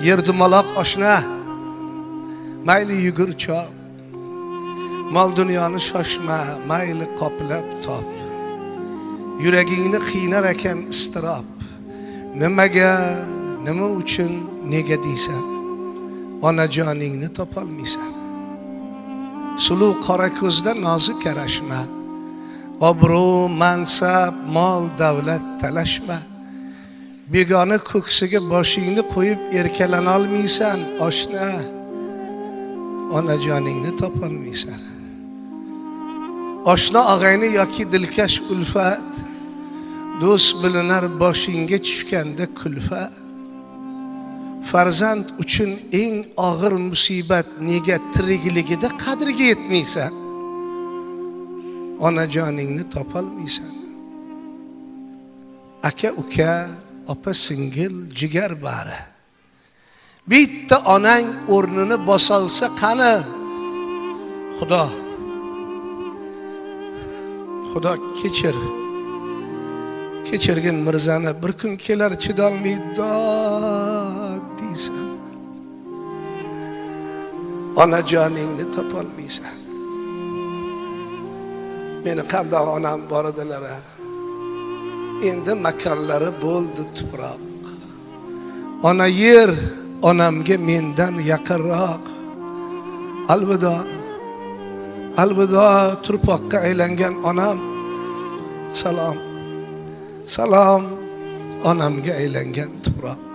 Yer dumaloq oshna, mayli yugur chop. Mol dunyoni shoshma, mayli qoplab top. Yuragingni qiynar ekan iztirob. Nimaga, nima uchun, nega deysan? Onajoningni topolmaysan. Suluv qora ko'zda nozik yarashma. Obro', mansab, mol, davlat talashma. Begona ko'ksiga boshingni qo'yib erkalanolmaysan, oshna. Onajoningni topolmaysan. Oshna og'ayni yoki dilkash ulfat, do'st bilinar boshingga tushganda kulfat. Farzand uchun eng og'ir musibat nega tirikligida qadriga yetmaysan? Onajoningni topolmaysan. Aka uka, opa singil, jigar bari. Bitta onang o'rnini bosolsa qani? Xudo. Xudo kechir. Kechirgin Mirzani, bir kun kelar chidolmay dod deysan. Onajoningni topolmaysan. Meni qandoq onam bor edilar. A? Endi makonlari bo'ldi tuproq. Ona yer onamga mendan yaqinroq. Alvido. Alvido turpoqqa aylangan onam. Salom. Salom onamga aylangan tuproq.